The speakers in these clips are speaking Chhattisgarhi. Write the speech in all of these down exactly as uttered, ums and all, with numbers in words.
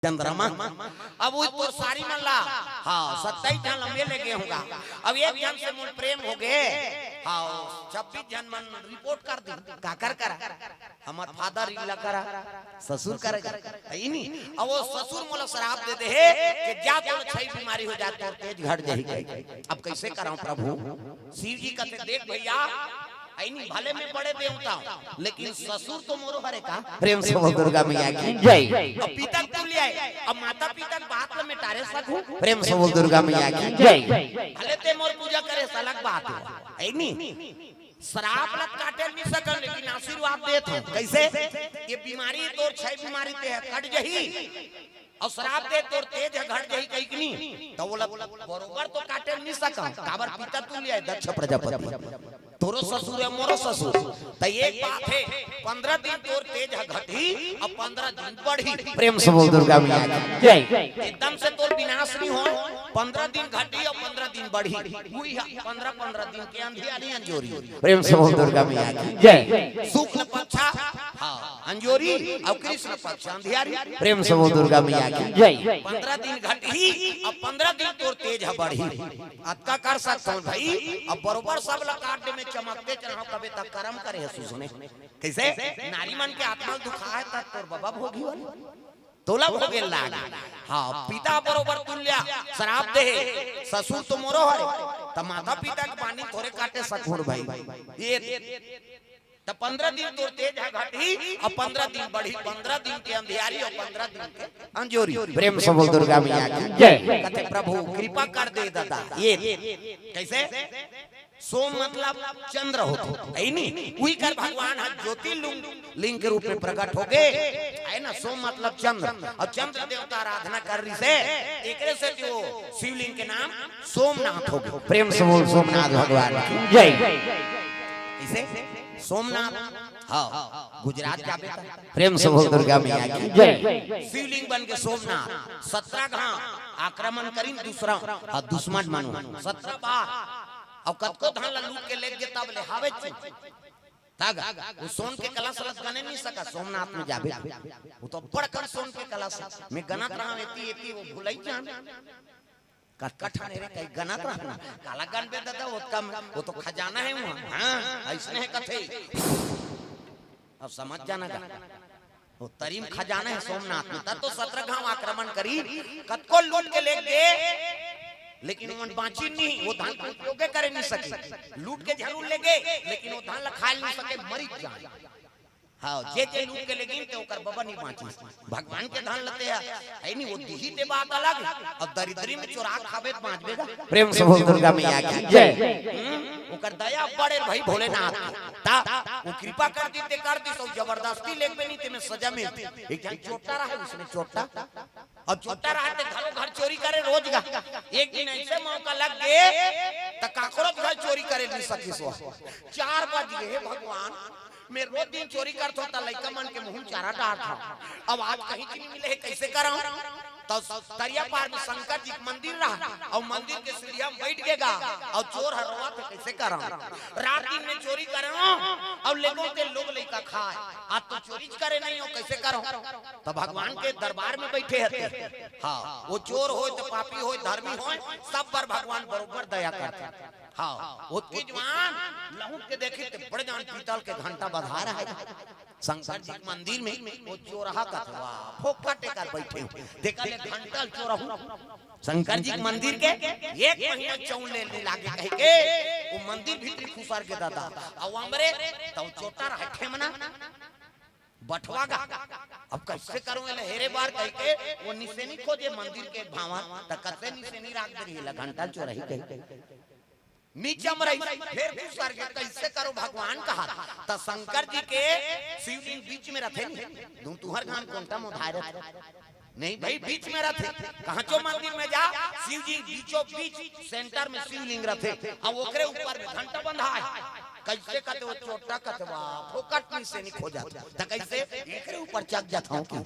चंद्रमा। अब वो तो सारी मन ला, हाँ, सत्ताईस झन ला मैं ले गे हूँगा। अब एक झन से मोर प्रेम हो गे, हाँ, छब्बीस झन मन रिपोर्ट कर दी। काकर करा? हमर फादर इला करा, ससुर करा, है नी? अब वो ससुर मोला श्राप दे दे हे कि जा, तोर छई बीमारी हो जात, तोर तेज घट जाही। अब कैसे कराऊं प्रभु? शिव जी कहते, देख भैया, ऐनी भले मैं बड़े देवता हूँ, लेकिन ससुर तो मोरो हरे का। प्रेम से बोल दुर्गा मैया की जय। अब पिता तुल्य है, अब माता पिता के बात ला मैं टारे सकूं? प्रेम से बोल दुर्गा मैया की जय। भले ते मोर पूजा करे, अलग बात है, है नी? श्राप ला काटे नहीं सकन, लेकिन आशीर्वाद देत हूँ। कैसे? ये बीमारी तोर छह बीमारी ते है, कट जही। अउ श्राप दे, तोर तेज ह घट जही कहिकनी, त ओला बरोबर तो काटे नइ सकन। काबर पिता तुल्य आय दक्ष प्रजापति, तोरो ससुर हे, मोरो ससुर। त एक बात हे, पंद्रह दिन तोर तेज ह घटही, अउ पंद्रह दिन बढ़ही। प्रेम से बोल दुर्गा मैया की जय। एकदम से तोर विनाश नइ हो, पंद्रह दिन घटही अउ पंद्रह दिन बढ़ही। उही ह पंद्रह पंद्रह दिन के अंधियारी अंजोरी। प्रेम से बोल दुर्गा मैया की जय। शुक्ल पक्ष, हाँ, अंजोरी अउ कृष्ण पक्ष अंधियारी। प्रेम से बोल दुर्गा मैया की जय। पंद्रह दिन घटही अउ पंद्रह दिन तोर तेज ह बढ़ही। अतका कर सकथन भई, अब बरोबर सब ला काट दे में चमकते चढ़ाव कबे तक करम करे हे सुसने। कैसे? नारी मन के आत्मा ल दुखा हे त तोर बबा भोगी वाली। तोला भोगे लाग। हाँ, पिता बरोबर तुल्य, श्राप दे हे, ससुर तो मोरो हरे, त माता पिता के बानी थोरे काटे सकहूं भई। ये त पंद्रह दिन तोर तेज ह घटही, अउ पंद्रह दिन बढ़ही, पंद्रह दिन के अंधियारी अउ पंद्रह दिन के अंजोरी। प्रेम से बोल दुर्गा मैया की जय। कथे प्रभु कृपा कर दे दादा। ये कैसे? सोम मतलब चंद्र होथे, है नी? उही कर भगवान ह ज्योतिर्लिंग, लिंग के रूप में प्रकट हो गे, है ना? सोम मतलब चंद्र, अउ चंद्र देवता आराधना कर रहिसे, एकरे से जो शिवलिंग के नाम सोमनाथ हो गे। प्रेम से बोल सोमनाथ भगवान की जय। इसे सोमनाथ, हाँ, गुजरात जाबे त प्रेम से बोल दुर्गा मैया की जय। शिवलिंग बन के सोमनाथ सत्रह घांव आक्रमण करिन दूसरा, हाँ, दुश्मन मन सत्रह बार, अउ कतको धन ला लूट के लेग गे तब ले हावे च। तग, वो सोन के कलश ला गने नइ सका, सोमनाथ में जाबे। वो तो बड़कन सोन के कलश, मैं गनत रहा, एती, एती, वो भुलाई जान। कतका ठन रे, कई गनत रहा ना। काला गनबे दादा, वो कम, वो तो खजाना हे वहाँ। हाँ, अइसने हे कथे। अब समझ जाना गा। वो तरी म खजाना हे सोमनाथ में, तब तो सत्रह घांव आक्रमण करिन, कतको लूट के लेग गे, लेकिन ओमन बाँचिन नहीं, वो धन के उपयोगे करे नइ सके। लूट के जरूर लेगे, लेकिन वो धन ला खाय नइ सके, मरिच जाय। हाँ, जे जे लूट के लेगिन ते ओकर बबा नइ बाँचिस। भगवान के धन ल ते ह, है नी, वो दिही ते बात अलग, अब दरिद्री में चोरा खाबे त बाँचबे गा। प्रेम से बोल दुर्गा मैया की जय। हम्म, ओकर दया बड़े भई भोलेनाथ। ता, वो कृपा कर दी ते कर दी, सो जबरदस्ती लेगबे नहीं ते में सजा मिलती। एक झन चोट्टा रहा, उसने चोट्टा। अब चोट्टा रहा ते घरो घर चोरी करे रोज गा। एक दिन ऐसे मौका लग गे, त काकरो घर चोरी करे नइ सकिस वो। चार बज गे, हे भगवान, मैं रोज दिन चोरी करथों त लइका मन के मुँह म चारा डारथों। अब आज कहीं चीज मिले हे, कैसे करंव? त तरिया पार में शंकर जी के मंदिर रहा, अउ मंदिर के सीढ़िया में बैठ गे गा, अउ चोर ह रोवत हे, कैसे करंव? रात दिन में चोरी करंव, अउ लेगों ते लोग लइका खाय, आज तो चोरी च करे नइ हों, कैसे करंव? त भगवान के दरबार में बैठे हते। हाँ, वो चोर होय त पापी होय, धर्मी होय, सब बर भगवान बरोबर दया करथे। हाँ, ओतकी जुवार लहुट के देखिस ते बड़े जान पीतल के घंटा बंधाय रहे। शंकर जी के मंदिर में वो चोरहा कथे, वाह, फोकट एकर बैठे हो। तेकर ले घंटा ल चोरहू। शंकर जी के मंदिर के एक महीना चउन ले नइ लागे कहिके, वो मंदिर भीतरी खुसर गे दादा। अउ हमरे त वो चोट्टा रहे ठेमना। बठवा गा। अब कैसे करंव एला हेरे बर कहिके, वो निसेनी खोजे मंदिर के भांवर, त कते निसेनी राख दे रही ला घंटा चोरही कहिके। नीचे म रही, फेर खुसर गे, कैसे करंव भगवान कहा। त शंकर जी के शिवलिंग बीच में रथे नी, धुंतुहर घाम कोंटा मोधाय रथे। नहीं भई, बीच में रथे, कहाँ चो मंदिर में जा, शिव जी बीचों बीच center में शिवलिंग रथे, अउ ओकरे ऊपर में घंटा बंधाय। कैसे कथे वो चोट्टा कथे, वाह, फोकट निसेनी खोजत। त कैसे एकरे ऊपर चघ जात हंव कि?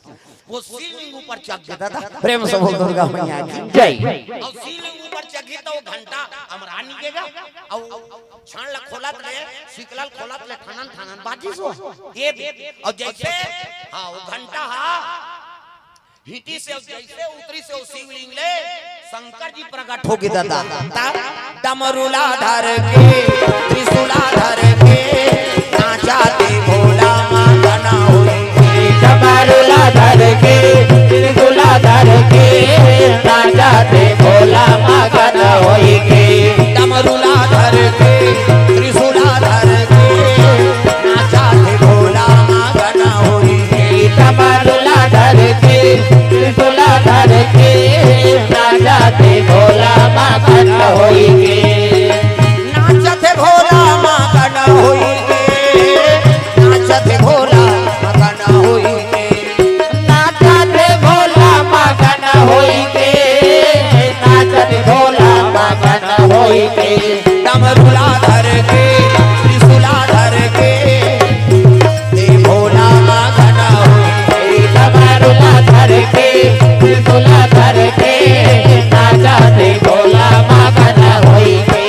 वो शिवलिंग ऊपर चघ गे दादा। प्रेम से बोल दुर्गा मैया की जय। अउ शिवलिंग ऊपर चघिस त वो घंटा अमरा नइ गे गा। अउ छान ला खोलत ले, सिकला ल खोलत ले, ठनन ठनन बाजिस वो। ये दे। अउ जैसे, हाँ, वो घंटा हा भीटी से जइसे उतरिस ओ शिवलिंग ले, शंकर जी प्रकट होगे दादा। ता डमरूला धर के, त्रिशूला धर के, नाचा ते भोला मगन होई। डमरूला धर के, त्रिशूला धर के, नाचा ते भोला मगन होई के। डमरूला धर के, त्रिशूला धर के, नाचा ते भोला मगन होई के। डमरूला धर के, त्रिशूला धर के, नाचा ते भोला मगन होई के। नाचा ते भोला मगन होई के। नाचा ते भोला मगन होई के। नाचा ते भोला मगन होई के। नाचा ते भोला मगन होई के। डमरूला धर के, त्रिशूला धर के, ते भोला मगन होई के। डमरूला धर के, त्रिशूला धर के, नाचा ते भोला मगन होई के।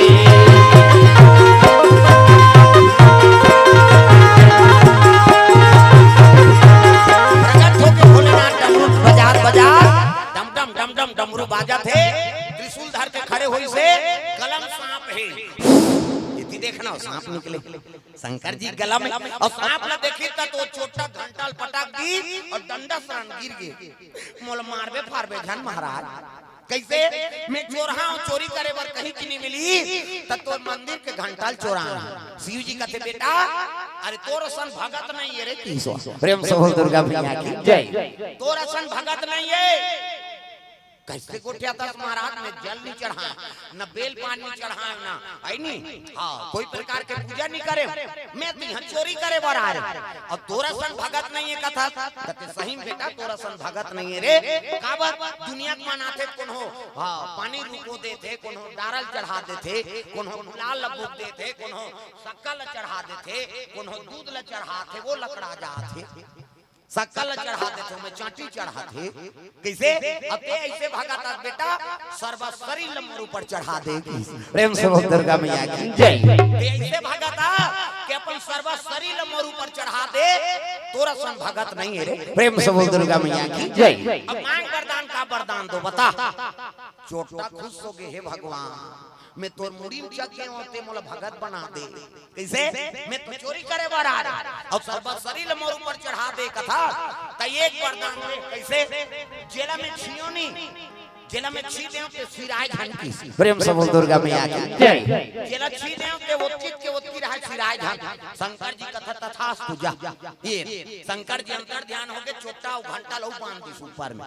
प्रकट होके भोलेनाथ डमरू बजात बजात, डम डम डम डम डमरू बाजत हे, त्रिशूल धर के खड़े होइस हे, गला म सांप हे। एती देखना, सांप निकले। शंकर जी गला म, अउ सांप ला देखिस त ओ चोट्टा घंटा ल पटक दिस अउ डंडा सरन गिर गे। मोला मारबे फारबे झन महाराज। कइसे? मैं चोरहा हंव, चोरी करे बर कहीं के नइ मिलही, त तोर मंदिर के घंटा ल चोराहूं। शिव जी कथे, "बेटा, अरे तोर असन भगत नइ हे रे।" किसो प्रेम से बोल दुर्गा मैया की जय। "तोर असन भगत नइ हे।" कइसे गोठियाथस महाराज, मैं जल नइ चढ़ांव, न बेल पान नइ चढ़ांव, न, हइ नी? हां, कोई प्रकार के पूजा नइ करेंव, मैं तो इहां चोरी करे बर आय रहेंव। अउ तोर असन भगत नइ हे कथस, कथे सही म बेटा, तोर असन भगत नइ हे रे। काबर दुनिया के मन आथे, कोनो, हां, पानी रुको देथे, कोनो डारल चढ़ा देथे, कोनो गुलाल ल बुक देथे, कोनो सक्कर ल चढ़ा देथे, कोनो दूध ल चढ़ाथे, ओ लकड़ा जाथे। सक्कर ल चढ़ा देथे, ओमे चांटी चढ़ाथे। कइसे? अब ते अइसे भगत हस बेटा, सरबस्सरी ल मोर ऊपर चढ़ा दे। प्रेम से बोल दुर्गा मैया की जय। ते अइसे भगत हस कि अपन सरबस्सरी ल मोर ऊपर चढ़ा दे, तोर असन भगत नइ हे रे। प्रेम से बोल दुर्गा मैया की जय। अब मांग वरदान, का वरदान दों बता। चोट्टा खुश होगे, "हे भगवान, मैं तोर मुड़ी म चघ गेंव, ते मोला भगत बना दे।" कइसे? मैं तो चोरी करे बर आय रहेंव, अउ सरबस्सरी ल मोर ऊपर चढ़ा दे कथस, त एक वरदान दे। कइसे? जेला मैं छींव नी, जेला मैं छीं देंव ते सिराय झन किस। प्रेम से बोल दुर्गा मैया की जय। जेला छीं देंव ते ओतकी के ओतकी रहय सिराय झन। शंकर जी कथस, "तथास्तु, जा।" ए शंकर जी अंतर ध्यान होगे, चोट्टा अउ घंटा ल बांध दिस ऊपर म।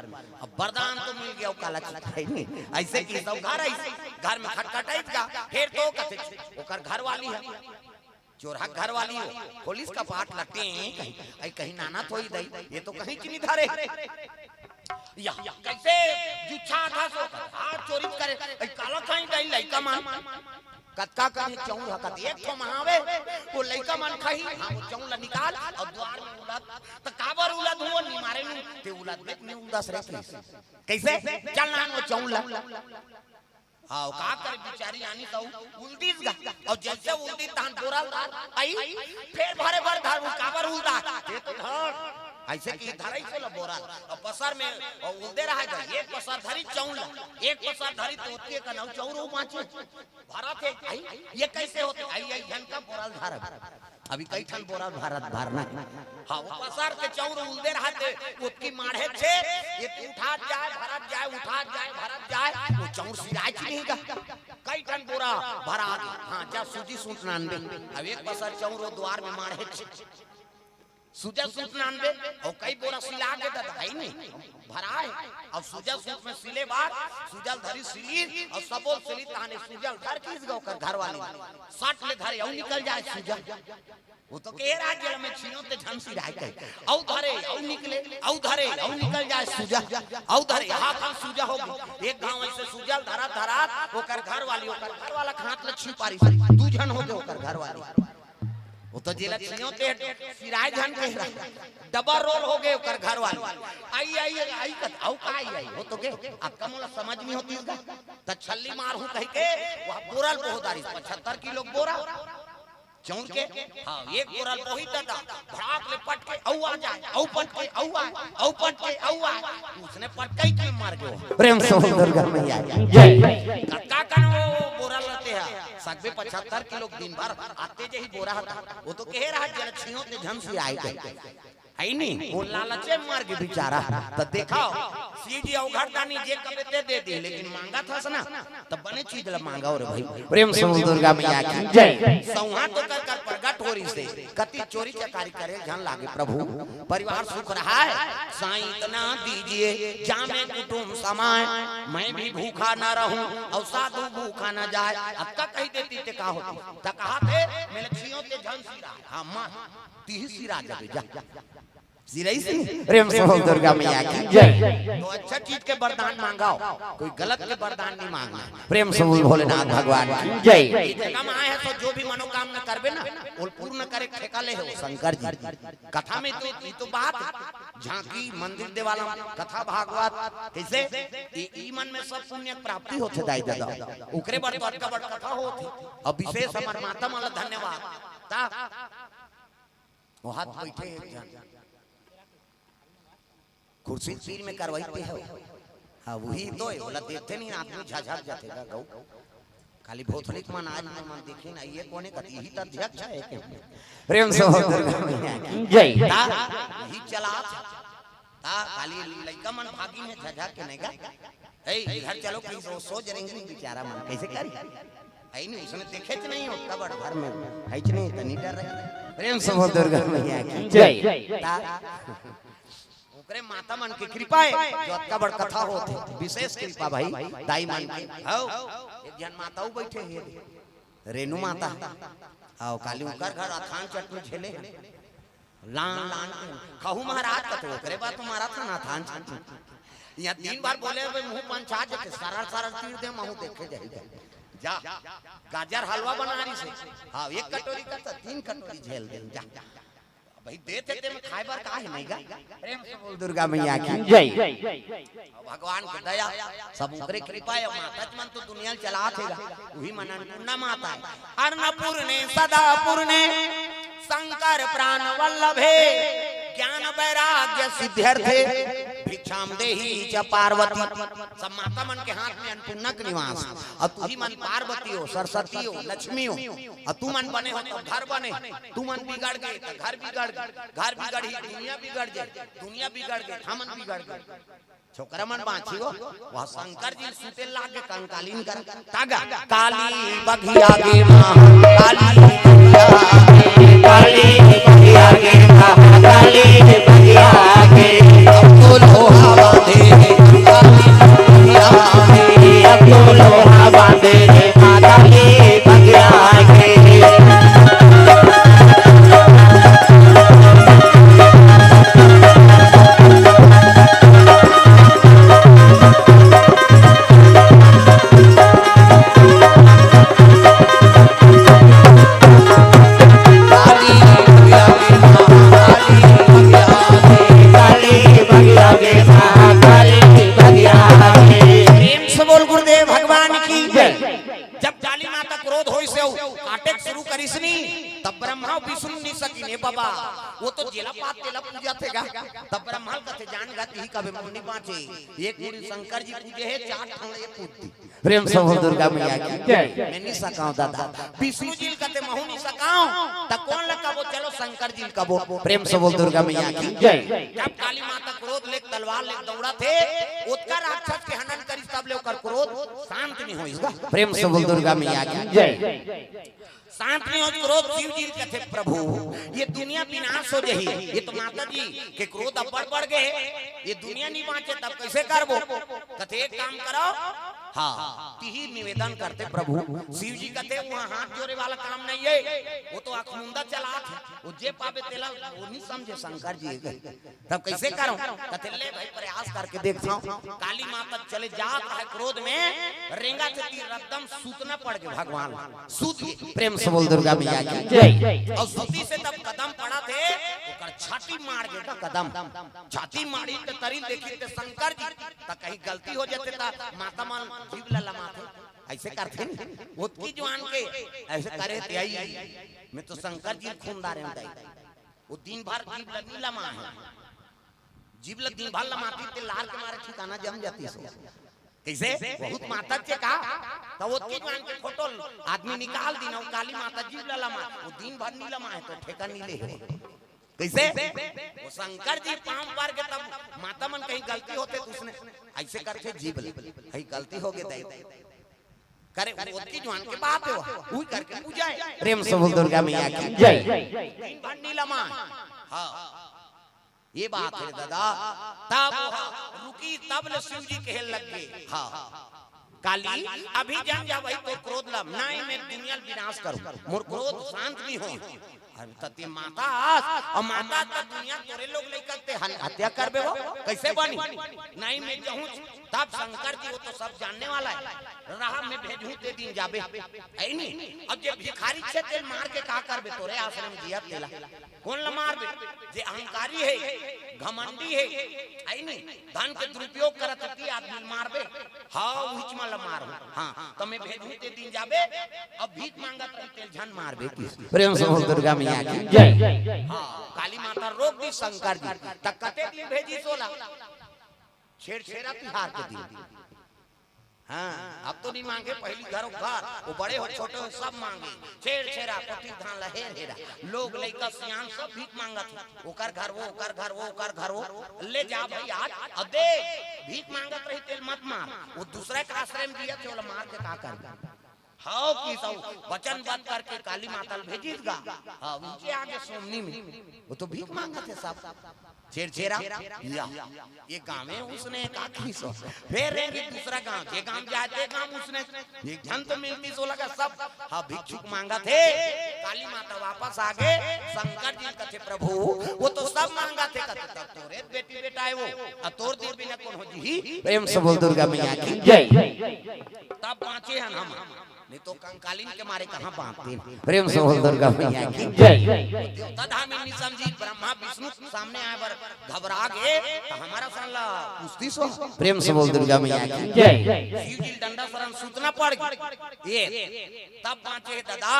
अब वरदान तो मिल गे, अउ काला चाही नी। अइसे किस, घर आइस, घर म खटखटाइस गा, फेर तो कथे, ओकर घरवाली हे। चोरहा के घरवाली हो, खोलिस कपाट ल, टें कही, "अई कहीं नाना थोई दई, ए तो कहीं च नइ धरे।" या, कइसे जुच्छाथस ओ, हां चोरी करे, "अई काला खाही दई लइका मन।" कतका कन हे चउर ह, कथे, "एक ठो म हावे, ओ लइका मन खाही।" हां, ओ चउर ल निकाल अउ दुवार म उलद। त काबर उलदहूं, ओ नइ मारे नू, ते उलदबे त नइ उलदस रे। कइसे? चल लान ओ चउर ल। हां, का करे बिचारी आनी त उलदिस गा। अउ जइसे उलदिस तहान बोरा ल धर आई, फेर भरे बर धर, ओ काबर उलदा? ए तो धर। अइसे कि धरइस ओला बोरा ल। अउ पसर म, अउ उलदे रहय गा, एक पसर धरिस चउर ल, एक पसर धरिस त ओतके कन अउ चउर ओ बांचे। भरत हे, अई, ए कइसे होथे? अई, अई, झन का बोरा ल धर। अभी कई ठन बोरा भरत भरना। हां, ओ पसर के चउर उलदे रहय ते, ओतकी माढ़े हे, ए उठात जाय, भरत जाय, उठात जाय, भरत जाय, ओ चउर सिराय च नइ गा। कई ठन बोरा भरा गे। हां, जा सूजी सूत ल आनबे। अब एक पसर चउर ओ दुवार म माढ़े हे। सूजा सूत ल आनबे, अउ कई बोरा सिला गे ददा, हइ नी? भराय। अउ सूजा सूत म सिले बर, सूजा ल धरिस सिलिस, अउ सबो ल सिलिस, तहान ए सूजा ल धर किस गा ओकर घरवाली। सट ले धरे, अउ निकल जाय सूजा। ओ तो कहे राज जेला मैं छींव ते झन सिराय कहे। अउ धरे, अउ निकले, अउ धरे, अउ निकल जाय सूजा। अउ धरे, हां, हां, सूजा होगे। एक घांव अइसे सूजा ल धरत, धरत, ओकर घरवाली, ओकर घरवाला के हाथ ल छींव पारिस। दू झन होगे ओकर घरवाली। ओ तो जेला छींव ते सिराय झन कहे रहय। डबल रोल होगे ओकर घरवाली। अई, अई, अई, कथे, अउ का अई, अई? ओ तो कहे, अतका मोला समझ नइ होतिस गा। त छल्ली मारहूं कहिके, ओ बोरा ल बोह डारिस, पचहत्तर किलो के बोरा। चौंक के, हाँ, एक बोरा ल बोही दादा, भड़ाक ले पटके, अउ आ जाय, अउ पटके, अउ आय, अउ पटके, अउ आय। उसने पटकई के मर गयो। प्रेम से बोल दुर्गा मैया की जय। कतका कन वो बोरा लेते हैं, सगबे पचहत्तर किलो दिन भर आते जही बोरा हता। वो तो कहे रहा, "जेला छियो ते झन सिराय के।" है नी, वो लालचे मर गे बेचारा। त देखव, शिव जी अवघड़ दानी जे कबे ते दे दे, लेकिन मांगत हस ना, त बने चीज ल मांगव रे भाई। प्रेम से बोल दुर्गा मैया की जय। सौहा तो कर कर प्रगट हो रही से, कति चोरी चकारी करे झन लागे प्रभु, परिवार सुख रहा है। साईं इतना दीजिए, जामे कुटुम समाय, मैं भी भूखा न रहूं और साधु भूखा न जाय। अतका कही देती ते का होती? त कहा थे, "मेरे छियो ते झन सिराय।" हाँ, माँ, तिही सिरा जाबे, जा। सिराइस नी? प्रेम से बोल दुर्गा मैया की जय। तो अच्छा चीज के वरदान मांगव, कोई गलत के वरदान नहीं मांगना। प्रेम से बोल भोलेनाथ भगवान की जय। ये जगह में आए हैं तो जो भी मनोकामना करबे ना, वो पूर्ण करे ठेका ले हो शंकर जी। कथा में तो, ये तो बात है। झांकी, मंदिर देवाला, कथा भागवत, कैसे? ये ई मन में सब पुण्य प्राप्ति होथे दाई दादा। ओकरे बर तो अतका बड़ कथा होथे। अब विशेष हमर माता मन ला धन्यवाद। ता वो हाथ बैठे एक झन। कुर्सी तीर में करवाई पे हो। हाँ, वही तो है, ओला देखते नहीं, आदमी झझक जाते गा गऊ। खाली भोथलिक मन आज मन देखे ना, ये कोने कती ही त अध्यक्ष है के? प्रेम से बोल दुर्गा मैया की जय। ता, यही चला था। ता, खाली लइका मन भागी में झझक के नहीं गा। ए, इधर चलो, कहीं सो, सो जरेंगे बेचारा मन, कैसे करी? है नहीं, उसने देखे च नहीं, उतना बड़ घर में है च नहीं, इतनी डर रही। प्रेम से बोल दुर्गा मैया की जय। ता, ओकरे माता मन के कृपा है, जो अतका बड़ कथा होत है, विशेष कृपा भाई, दाई मन के। हौ, एक झन माताऊ बैठे हे, रेणु माता। हौ, काली ओकर घर अथान चटनी झेले हे। लान, लान के, कहू महाराज कथे, ओकरे बाद तुम्हारा था ना अथान चटनी। यहाँ तीन बार बोले, अबे मुंह पंचा जते, सरर, सरर तीर दे, महू देखे जाएगा। जा, गाजर हलवा बना रही से। हाँ, एक कटोरी का था, तीन कटोरी झेल दे, जा। भाई, देथे ते में खाए बर का है, नहीं गा? प्रेम से बोल दुर्गा मैया की जय। भगवान के दया, सब ओकरे कृपा है। माता मन तो दुनिया ल चलात हे गा, वही मन अन्नपूर्णा माता है। अन्नपूर्णे सदा पूर्णे शंकर प्राण वल्लभे ज्ञान वैराग्य सिद्ध्यर्थे भिक्षाम देहि च पार्वती। सब माता मन के हाथ में अन्नपूर्णा के निवास। अब तुही मन पार्वती हो, सरस्वती हो, लक्ष्मी हो। अब तुमन बने हो तो घर बने, तुमन बिगड़ गए तो घर बिगड़ गए, घर बिगड़ ही दुनिया बिगड़ जाए, दुनिया बिगड़ गए हमन बिगड़ गए। छोकरा मन बाँची हो, वह शंकर जी सुते लाग के कंकालीन कर तागा। काली बगिया गे माँ, काली बगिया गे, काली बगिया गे माँ, काली बगिया गे। अब तो लोहा बांधे, काली बगिया गे, अब तो लोहा बांधे। प्रेम से बोल गुरुदेव भगवान की जय। जब काली माता क्रोध होइस हे, काटे के शुरू करिस नी, तब ब्रह्मा विष्णु नहीं सकिन, "ए बाबा, वो तो जेला पात तेला पूजा थे गा।" तब ब्रह्मा कथे, "जान गा, तिही कबे मोनी बाँचे, एक मुड़ी शंकर जी पूजे हे, चार ठाणे ये पूजती।" प्रेम से बोल दुर्गा मैया की जय। मैं नहीं सकाऊं दादा, विष्णु जी कथे, "महू नहीं सकाऊं।" त कोन ल कबो? चलो शंकर जी ल कबो। प्रेम से बोल दुर्गा मैया की जय। जब काली माता क्रोध ले तलवार ले दौड़ा थे, ओतका राक्षस के हनन करिस, तब ले ओकर क्रोध शांत नहीं होइस गा। प्रेम से बोल दुर्गा मैया की जय। शांत नहीं होइस क्रोध, शिव जी कथे, "प्रभु, ये दुनिया विनाश हो जाही, ये तो माता जी के क्रोध अब्बड़ बढ़ गए हे, ये दुनिया नहीं बाँचे, तब कैसे करबो?" कथे, "एक काम करो, हाँ, तिही निवेदन करते प्रभु।" शिव जी कथे, "वहाँ हाथ जोड़े वाला काम नहीं है, वो तो आँख मुंदा चलात हे, वो जे पावे तेला वो नहीं समझे शंकर जी के।" तब कैसे करूं? कथे, "ले भाई, प्रयास करके देखता हूं।" काली माता चले जात रहे क्रोध में, रेंगा चती रकदम सूतना पड़ गए भगवान। सूत गए। प्रेम बोल दुर्गा मैया की जय। अउ सती से तब कदम पड़त हे, ओकर छाती मार गे का कदम। छाती मारी त तरी देखी त शंकर जी, त कहीं गलती हो जाथे त माता मन जीभ ल लमाथे, अइसे करथे नी। ओतकी जुवान के अइसे करे ते आई, मैं तो शंकर जी खून डारे हूँ दाई। वो दिन भर जीभ ल नी लमाय हे, जीभ ल दिन भर लमातिस ते लार के मारे ठिकाना जम जातिस। कइसे? बहुत मातत हे का? त ओतकी जुवान के फोटो आदमी निकाल दिन, अउ काली माता जीभ ल लमाय, वो दिन भर नी लमाय हे त ठेका नी ले हे। कइसे? वो शंकर जी पाँव पर के तब माता मन कहीं गलती होथे त उसने अइसे करथे जीभ ल, कहीं गलती हो गे दाई। करे, ओतकी जुवान के बात हे, वो उही करके पूजा हे। प्रेम से बोल दुर्गा मैया की जय। दिन भर नी लमाय। हाँ। ये बात हे दादा। तब वो रुकी, तब ले शिव जी कहे लग गे, हाँ, काली, अभी जन जा भाई तो क्रोध ला, नहीं मैं दुनिया ल विनाश करूँ, मोर क्रोध शांत नी हो। अरे त ते माता अस, अउ माता त दुनिया तोरे लोग लइका ते हन-, हत्या करबे हो, कइसे बनी? नहीं मैं जाहूँ, तब शंकर जी वो तो सब जानने वाला हे, रहा मैं भेजहूँ ते दिन जाबे, हे नी? अब जे भिखारी छे तेल मार के का करबे, तोरे आश्रम जिया तेला। कोन ल मारबे? जे अहंकारी हे, घमंडी हे, हे नी? धन के दुरुपयोग करत हे, ते आदमी ल मारबे? हाँ, उहिच मन ल मार। हाँ, त मैं भेजहूँ ते दिन जाबे, अब भीख मांगत रही तेल झन मारबे किस। प्रेम से बोल दुर्गा मैया की जय। हाँ, काली माता रोक दिस शंकर जी। त कते दिन भेजिस ओला? छेरछेरा तिहार के दिन। हाँ, अब तो नी मांगे, पहिली घर घर, वो बड़े हो छोटे हो सब मांगे। छेरछेरा, कोठी धान ला हेर हेरा, लोग लइका सियान सब भीख मांगत हे। ओकर घर वो, ओकर घर वो, ओकर घर वो, ले जा भाई आज, अउ दे, भीख मांगत रही तेल मत मार। वो दूसरा के आश्रम जिया थे, ओला मार के का करबे? हाँ, किस अउ वचनबद्ध करके काली माता ल भेजिस गा। हाँ, उनके आगे सोमनी में, वो तो भीख मांगत हे सब। छेरछेरा, या, ये गाँव में उसने का किस हो? फेर रेंगे दूसरा गाँव, जे गाँव जाय ते गाँव उसने, एक झन तो मिलतिस ओला गा सब, हाँ, भिक्षुक मांगत हे। काली माता वापस आ गे, शंकर जी कथे, "प्रभु, वो तो सब मांगत हे," कथे, "तब तोरे बेटी बेटा हे वो, अउ तोर दे बिना कोन हो जिही?" प्रेम से बोल दुर्गा मैया की जय। तब बाँचे हन हम। नहीं तो कंकालीन के मारे कहाँ बाँचते। प्रेम से बोल दुर्गा मैया की जय। देवता धामी नी समझी, ब्रह्मा विष्णु सामने आय बर घबरा गे, त हमर सन ला पूछतिस हो। प्रेम से बोल दुर्गा मैया की जय। शिव जी डंडा सरन सुतना पड़ गे। ये तब बाँचे हे दादा,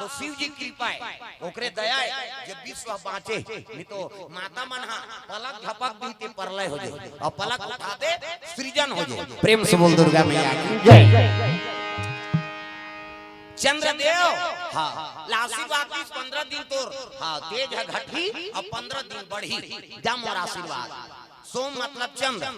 तो शिव जी कृपा हे, ओकरे दया हे, जे विश्व बाँचे। नहीं तो माता मन हा पलक झपक दी ते प्रलय हो जाय, अउ पलक उठा दे सृजन हो जाय। प्रेम से बोल दुर्गा मैया की जय। चंद्रदेव, हाँ, ला आशीर्वाद दिस, पंद्रह दिन तोर, हाँ, तेज ह घटही, अउ पंद्रह दिन बढ़ही, जा मोर आशीर्वाद। सोम मतलब चंद्र,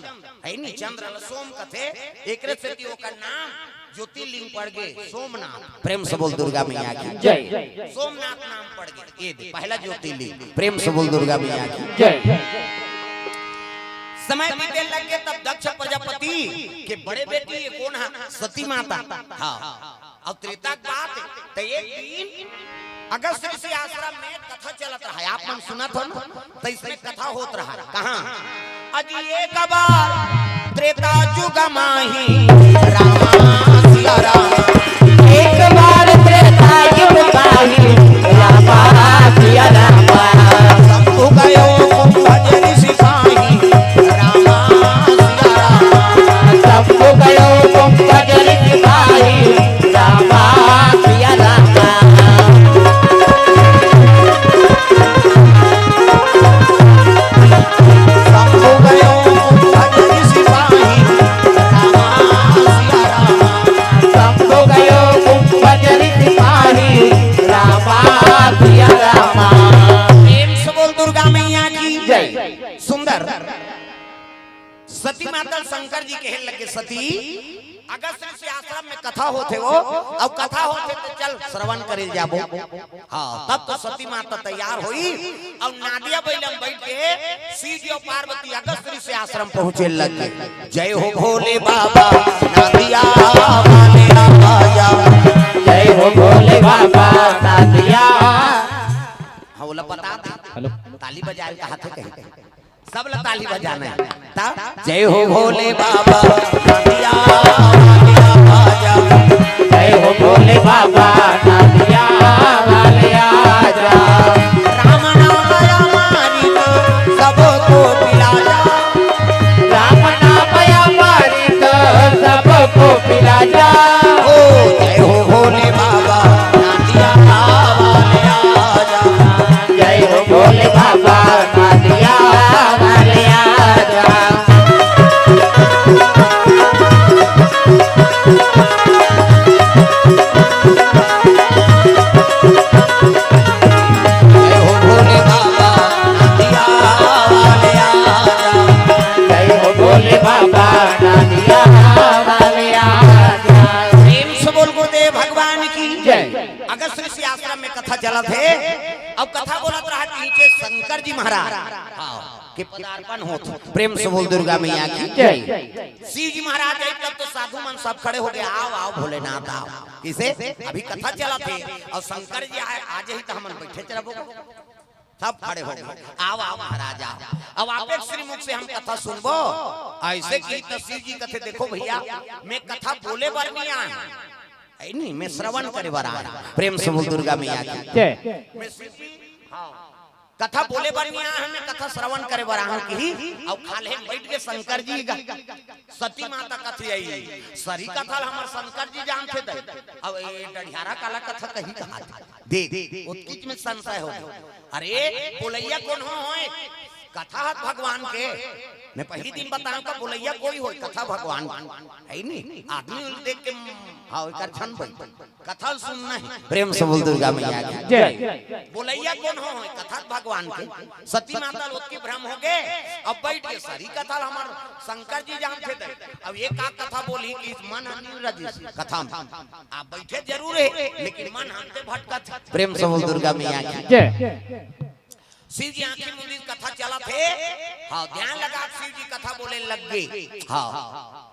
हे नी, चंद्र ल सोम कथे, एकरे सेती ओकर नाम ज्योतिर्लिंग पड़ गे सोमनाथ। प्रेम से बोल दुर्गा मैया की जय। सोमनाथ नाम पड़ गे, ये दे, पहला ज्योतिर्लिंग। प्रेम से बोल दुर्गा मैया की जय। समय बीते लग गे, तब दक्ष प्रजापति के बड़े बेटी ये कोन हा? सती माता। हाँ, अब त्रेता के बात हे, त एक दिन अगस्त ऋषि आश्रम में कथा चलत रहा, आप मन सुनत हो ना, त इसमें कथा होत रहा। कहाँ? अजी एक बार त्रेता जुग माही रामा सिया राम। एक बार त्रेता युग माही रामा सिया रामा। शंभु गयो कुंभज ऋषि पाही रामा सिया रामा। शंभु गयो कुंभज ऋषि पाही रामा सिया रामा। शंभु गयो कुंभज ऋषि पाही रामा सिया रामा। शंभु गयो कुंभज ऋषि पाही रामा सिया रामा। प्रेम से बोल दुर्गा मैया की जय। सुंदर। सती माता शंकर जी कहे लगे, सती, अगस्त ऋषि आश्रम में कथा होथे वो, अउ कथा होथे त चल श्रवण करे जाबो। हाँ, तब तो सती माता तैयार होई, अउ नादिया बइला म बइठ के शिव जी अउ पार्वती अगस्त ऋषि आश्रम पहुँचे लगे। जय हो भोले बाबा, नादिया वाले आ जा। जय हो भोले बाबा, नादिया। हाँ, ओला बता दे। हेलो। ताली बजाए कहा थे कहीं। सब ला ताली बजाना हे। ता जय हो भोले बाबा, नादिया वाले आ जा। जय हो भोले बाबा, नादिया वाले आजा। राम नाम अमृत सबको पिला जा। राम नाम अमृत सबको पिला जा। ओ जय हो भोले बाबा, नादिया वाले आजा। जय हो भोले बाबा, नादिया वाले आजा। जय हो भोले बाबा, नादिया वाले आजा। जय हो भोले बाबा, नादिया वाले आजा। प्रेम से बोल गुरुदेव भगवान की जय। अगस्त ऋषि आश्रम में कथा चलत हे। अब कथा बोलत रहा कि नीचे शंकर जी महाराज, हाँ, के पदार्पण होत। प्रेम से बोल दुर्गा मैया की जय। शिव जी महाराज आए तब तो साधु मन सब खड़े हो गए, "आओ, आओ भोलेनाथ, आओ।" किसे? अभी कथा चलत हे और शंकर जी आए, आ जाही तो हमन बैठे चलबो। सब खड़े हो गए, "आओ, आओ महाराज, आओ।" अब आपे श्रीमुख से हम कथा सुनबो। ऐसे की तो शिव जी कथे, "देखो भैया, मैं कथा बोले बर नहीं आया, है नहीं, मैं श्रवण करे बर आया।" प्रेम से बोल दुर्गा मैया की जय। मैं शिव जी, हाँ, कथा बोले बर नहीं आया हूँ, मैं कथा श्रवण करे बर आया हूँ कि। अब खाल्हे बैठ के शंकर जी गा, सती माता कथे आई, सरी कथा ल हमर शंकर जी जानथे दे। अब ये डढ़ियारा काला कथा कही कहा दे, ओतकीच में संशय हो। अरे बोलैया कोन हो होय? कथा हत भगवान के। मैं पहली दिन बताऊं का बोलैया कोई होय? कथा भगवान के। है नहीं? आदमी उल देख के, हाँ, एकर छन भाई। कथा ल सुनना है। प्रेम से बोल दुर्गा मैया की जय। बोलैया कोन हो होय? कथा भगवान के। सती माता ल ओतकी भ्रम हो गए। अब बैठ के सरी कथा ल हमर शंकर जी जानथे दे। अब ये का कथा बोली कि मन ह नहीं रजिस कथा में। आप बैठे जरूर है, लेकिन मन हमसे भटकत है। प्रेम से बोल दुर्गा मैया की जय। शिव जी आंखी मुंदी कथा चलत हे। हाँ, ध्यान लगा, शिव जी कथा बोले लग गए। हाँ,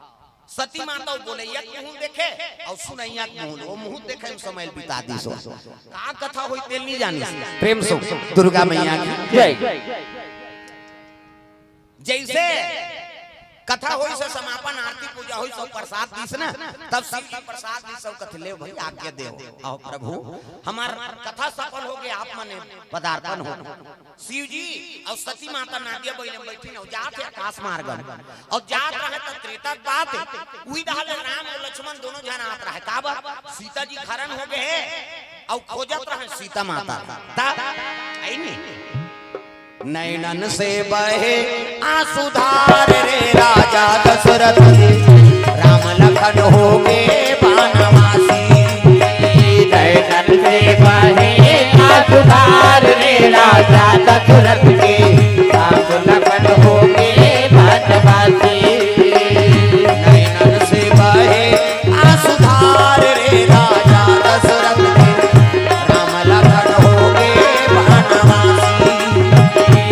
सती माता बोलैया के मुंह देखे और सुनैया के मुंह, वो मुंह देखे में समय बिता दी सो। का कथा होई तेल नहीं जानी। प्रेम से दुर्गा मैया की जय। जैसे कथा होई से समापन, आरती पूजा होई, सब प्रसाद दीस ना, तब शिव जी प्रसाद दीस, सब कथे, "ले भाई, आज्ञा देव, आओ प्रभु, हमार कथा सफल हो गए, आप मने पदार्पण हो।" शिव जी और सती माता नादिया बइले में बैठी न, जात हे आकाश मार्ग में, और जात रहे त त्रेता के बात हे, उही दहा ले राम और लक्ष्मण दोनों झन आत रहे, काबर सीता जी खरन हो गए हे, और खोजत रहे सीता माता, ता, आई नहीं। नैनन से बहे आंसुधार रे राजा दशरथ के, राम लखन हो गए बनवासी। नैनन से बहे आंसुधार रे राजा दशरथ के, राम लखन हो गए बनवासी। नैनन से बहे आंसुधार रे राजा दशरथ के, राम लखन हो गए बनवासी।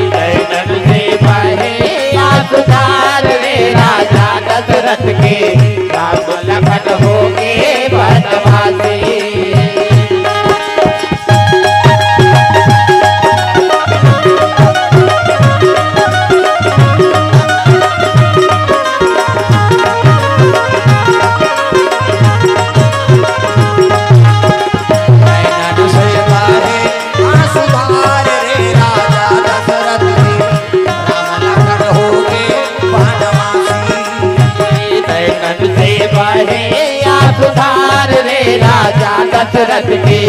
नैनन से बहे आंसुधार रे राजा दशरथ के, राम लखन हो गए बनवासी। नैनन से बहे आंसुधार रे राजा दशरथ के, राम लखन हो गए बनवासी। नैनन से बहे आंसुधार रे राजा दशरथ के,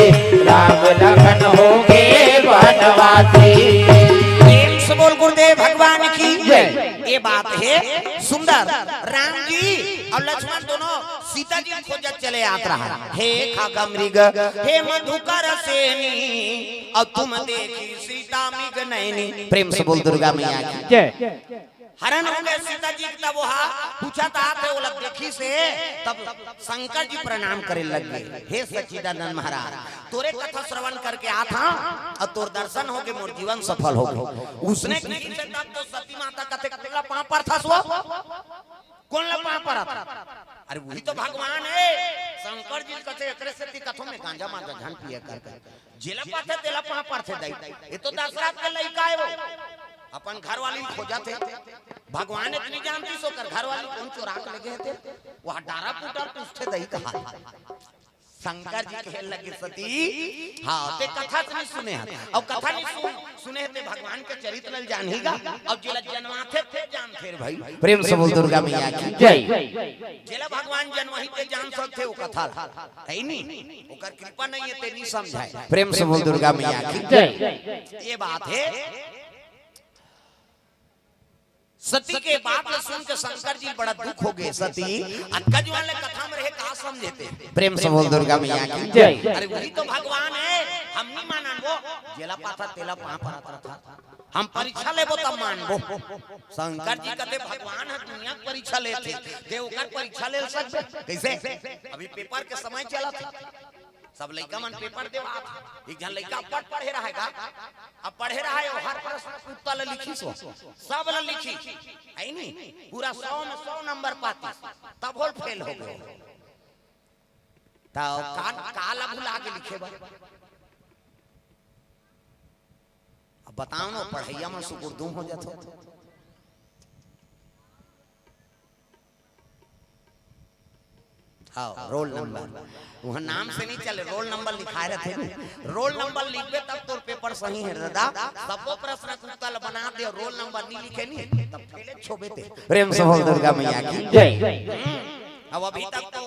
राम लखन हो गए बनवासी। प्रेम से बोल गुरुदेव भगवान की जय। ये बात हे सुंदर। राम जी और लक्ष्मण दोनों सीता जी खोजत चले आत रहा। हे खग मृग, हे मधुकर सेनी, और तुम देखी सीता मृग नैनी। प्रेम से बोल दुर्गा मैया की जय। हरन हो गए सीता जी, तब वहा पूछत आत हे, ओला देखिस हे, तब शंकर जी प्रणाम करे लग गए, "हे सच्चिदानंद महाराज, तोरे कथा श्रवण करके आत हंव, और तोर दर्शन हो गए, मोर जीवन सफल हो गए।" उसने कही से तब तो सती माता कथे, "कतेला पांव परथस वो?" कोन ला पांव परत? अरे वही तो भगवान हे। शंकर जी कथे, "एकरे सेती कथों में गांजा मांजा झन पिए कर।" जेला पाथे तेला पांव परथे दई। ये तो दशरथ के लइका हे वो। अपन घरवाली खोजत हे। भगवान इतनी जानती सो कर घरवाली कोन चोरा के ले गए थे। वह डारा पुटर पूछथे दई कहा। शंकर जी कहे लगे सती, हाँ, ते कथा तो नहीं सुने हस, अउ कथा नहीं सुन, सुने हस ते भगवान के चरित्र ल जानही गा, अउ जेला जनवाथे ते जानथे रे भाई। प्रेम से बोल दुर्गा मैया की जय। जेला भगवान जनवाही ते जान सकथे वो कथा ल, हे नी? ओकर कृपा नहीं हे ते नहीं समझाय। प्रेम से बोल दुर्गा मैया की जय। ये बात हे। सती के बात ल सुन के शंकर जी बड़ा दुख हो गए। सती, अतका जुवान ले कथा में रहे, का समझे ते? प्रेम से बोल दुर्गा मैया की जय। अरे वही तो भगवान हे, हम नहीं मानन वो। जेला पाथा तेला पाँव परत रथा। हम परीक्षा लेबो तब मानबो। शंकर जी कहते भगवान हे, दुनिया के परीक्षा लेथे, ते ओकर परीक्षा ले सकबे? कैसे? अभी पेपर के समय चलत हे। सब लइका मन पेपर देवात हे। एक झन लइका पढ़ पढ़े रहेगा, अब पढ़े रहा हे, हर प्रश्न के उत्तर ल लिखिस हो, सब ल लिखिस, हे नी? पूरा सौ में सौ नंबर पातिस, तब होल फेल हो गए। त का, का ला भुला के लिखे बर? अब बताओ ना, पढ़इया मन सुकुरदुम हो जाथे। हाँ, रोल नंबर। वहाँ नाम से नहीं चले, रोल नंबर लिखाए रहते हैं। रोल नंबर लिखबे तब तोर पेपर सही हे दादा। सबो प्रश्न के उत्तर बना दे, रोल नंबर नहीं लिखे नहीं, तब फेले छोबे ते। प्रेम से बोल दुर्गा मैया की जय। हम्म, अब अभी तक तो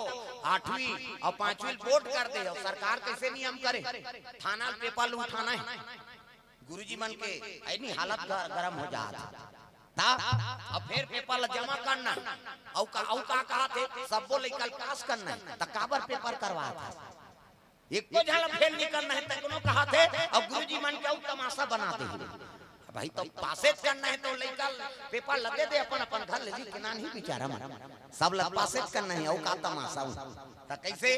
आठवीं अउ पांचवीं बोर्ड कर दे, अउ सरकार कैसे नियम करे, थाना पेपर उठाना हे। गुरुजी मन के, हे नी, हालत ग-, गरम हो जात हे। त अब फेर पेपर ला जमा करना हे। अउ का, अउ का कहत हे, सबो लइका ल पास करना हे, त काबर पेपर करवात हे? एको झन ला फेल नहीं करना हे, त कोनो कहत हे, अउ गुरुजी मन के अउ तमाशा बना दे। भाई, तो पासेज करना हे, तो लइका ल पेपर ला दे दे, अपन, अपन घर ले जी के नानही बिचारा मन। सब ला पासेज करना हे, अउ का तमाशा हो? त कैसे?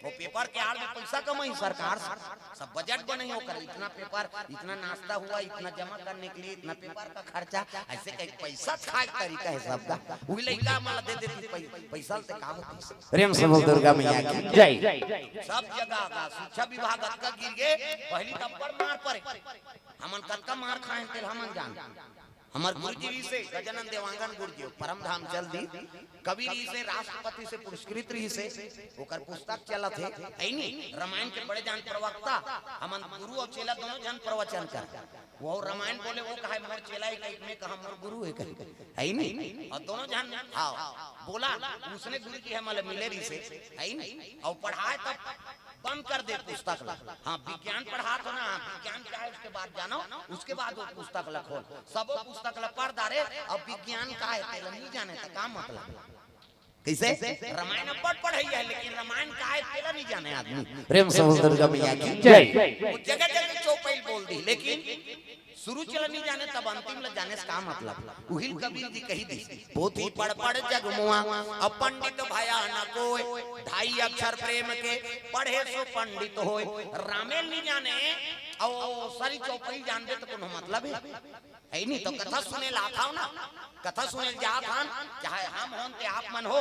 वो पेपर के आड़ में पैसा कमाई सरकार से, सब बजट बनाई, ओकर इतना पेपर, इतना नाश्ता हुआ, इतना जमा करने के लिए, इतना पेपर का खर्चा, ऐसे कई पैसा खाए के तरीका हे सबका। वही लइका मन ला दे देती पै-, पैसा से का होती? प्रेम से बोल दुर्गा मैया की जय। सब जगह का शिक्षा विभाग अतका गिर गए, पहली तब पर मार पड़े। हमन कतका मार खाए तेल हमन जान। हमर गुरुजी रहिसे गजानन देवांगन गुरुजी, परम धाम चल दी, कवि रहिसे, राष्ट्रपति से पुरस्कृत रहिसे, ओकर पुस्तक चलत हे, हे नी? रामायण के बड़े जान प्रवक्ता, हमन गुरु अउ चेला दोनों झन प्रवचन कर। वो रामायण बोले, वो कहे मोर चेला हे कही, मैं कहा मोर गुरु हे कही, हे नी? अउ दोनों झन, हाँ, बोला, उसने गुरुजी हे, मतलब मिले रहिसे, हे नी? अउ पढ़ाए तब बंद कर दे पुस्तक ला। हाँ, विज्ञान पढ़ात हो ना, हाँ, विज्ञान क्या है उसके बाद जानो, उसके बाद वो पुस्तक ला खोल। सबो पुस्तक ला पढ़ डारे, अब विज्ञान का हे तेला नहीं जाने त का मतलब? कैसे? रामायण अब पढ़ पढ़ैया हे, लेकिन रामायण का हे तेला नहीं जाने आदमी। प्रेम से बोल दुर्गा मैया की जय। वो जगह जगह चौपाई बोल दी, लेकिन शुरू चला नहीं जाने तब अंतिम ला जाने से का मतलब? उहिल कबीर जी कही दी, पोथी पढ़ पढ़ जग मुआ, अब पंडित भया न कोय, ढाई अक्षर प्रेम के, पढ़े सो पंडित होय। रामेल नहीं जाने, अउ सारी चौपाई जानबे त कोनो मतलब हे? हे नी? तो कथा सुने ला आथव ना, कथा सुने ला जात हन, चाहे हम होन ते आप मन हो,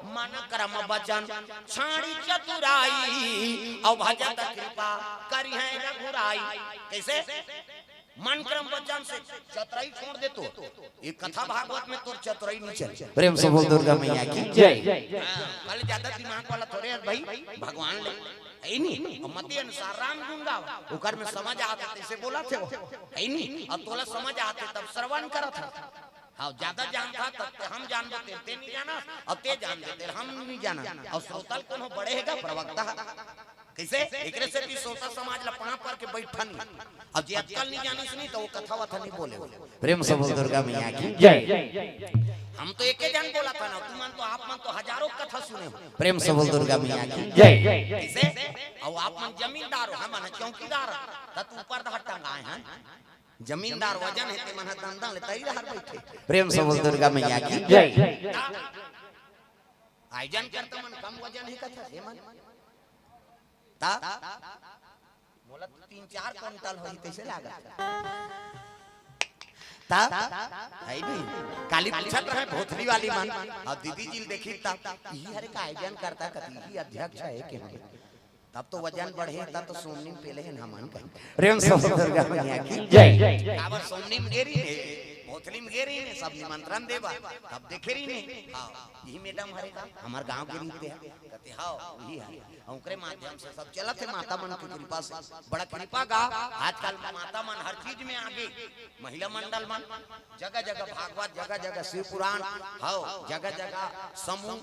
मन क्रम वचन छाड़ी चतुराई, अउ भजत कृपा करिहैं रघुराई। कैसे? मन क्रम वचन से चतुराई छोड़ दे तो, ये कथा भागवत में तोर चतुराई नहीं चले। प्रेम से बोल दुर्गा मैया की जय। हाँ, कल ज्यादा दिमाग वाला थोड़े हे भाई, भगवान ले, हे नी? अउ मती अनुसार राम गुण गावा, ओकर में समझ आथे, तैसे बोलथे वो, हे नी? अउ तोला समझ आथे तब श्रवण करत हे। हाँ, ज्यादा जानत हे तब ते हम जानबो, ते, ते नहीं जाना, अउ ते जानबे, ते हम नहीं जाना। अउ श्रोता ल कोनो बड़े हे का प्रवक्ता? कैसे? एकरे सेती श्रोता समाज ला पाँव पर के बैठन। अउ जे अतका ल नहीं जानिस नहीं, त वो कथा वथा नहीं बोले। प्रेम से बोल दुर्गा मैया की जय। हम तो एके झन बोलत हन, तुमन तो, आप मन तो हजारों कथा सुने हो। प्रेम से बोल दुर्गा मैया की जय। कैसे? अउ आप मन जमींदार हो, हमन चौकीदार, त तू ऊपर धर टंगाए हन। जमींदार वजन हे, ते मन ह दंदन ले तरी रहर बैठे। प्रेम से बोल दुर्गा मैया की जय। आयोजन करता मन कम वजन हे कथा, हे मन। ता? मोला तो तीन चार कुंटल होही, तैसे लागत। ता? हे नहीं। काली पूछत रहे भोथरी वाली मन, अउ दीदी जी ल देखी ता, इही हरे का आयोजन करता, कति इही अध्यक्ष हे के हम। तब तो वजन बढ़े, तब तो सोमनी में पेले हन हमन कही। प्रेम से बोल दुर्गा मैया की जय। काबर सोमनी में गेरी हे, ओथली में गे रहिन, सब निमंत्रण दे बर, तब देखे रहिन। हाँ, यही मैडम हरे का, हमर गांव के रीते हे। कथे, "हाँ, वही हे।" ओकरे माध्यम से सब चलत हे, माता मन के कृपा से। बड़ा कृपा गा, आजकल माता मन हर चीज में आगे, महिला मंडल मन, जगह जगह भागवत, जगह जगह शिव पुराण, हव, जगह जगह समूह,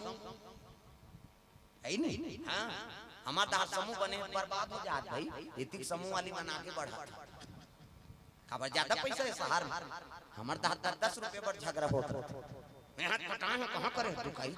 हे नहीं? हाँ, हमर दस समूह बने, बर्बाद हो जात भाई, एतिक समूह वाली मन आगे बढ़त। काबर ज्यादा पैसा हे शहर में, हमर दस, दस, दस रुपये बर झगड़ा होत रहिथे। यहाँ पटाए हो, कहाँ करे हो दुकाई?